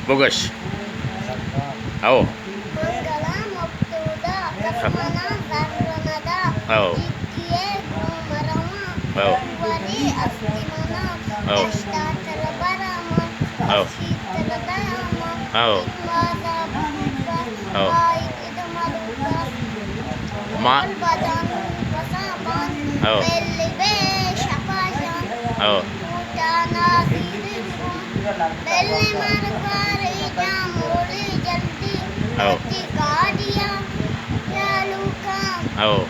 بگش۔ او۔ من گلاں مپتودا، کس منا زر ندا۔ او۔ جدی ء گوں مرواں۔ او۔ وری استی منا۔ او۔ دشتا تر برا من۔ او۔ شیتل دیا من۔ او۔ بازا بوبا۔ او۔ آئی ما۔ او۔ او۔ او۔ او۔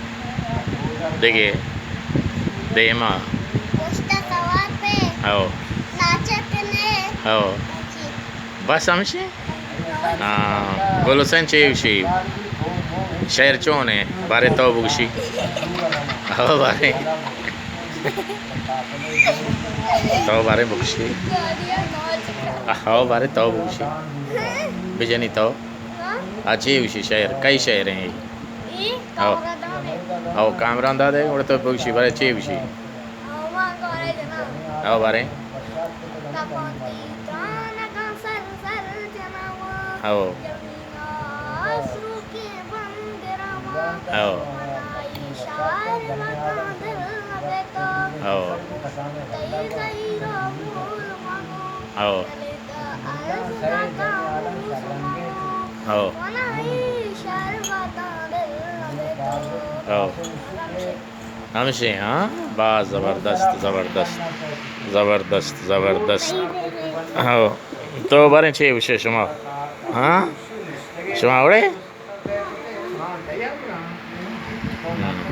دگہ دیما۔ او۔ او۔ بس ہمشی؟ ہاں، گل حسین چے گوشی؟ شعر چون ہے؟ بارے تو بگوشی۔ ہو بارے۔ تو بارے بگوشی۔ ہو بارے تو بگوشی۔ بجنی تو۔ آ چے گوشی شعر؟ کئی شعر ہیں؟ ہو۔ ہو، کامران دادے، گڑا تو بگوشی، بارے چے گوشی؟ او بارے۔ او بارے۔ او۔ او۔ او۔ او۔ او۔ او۔ ہمشی، ہاں؟ باز زبردست، زبردست، زبردست، زبردست۔ ہو۔ تو باریں چے گوشے شما؟ ہاں؟ شما وڑے؟ ہم۔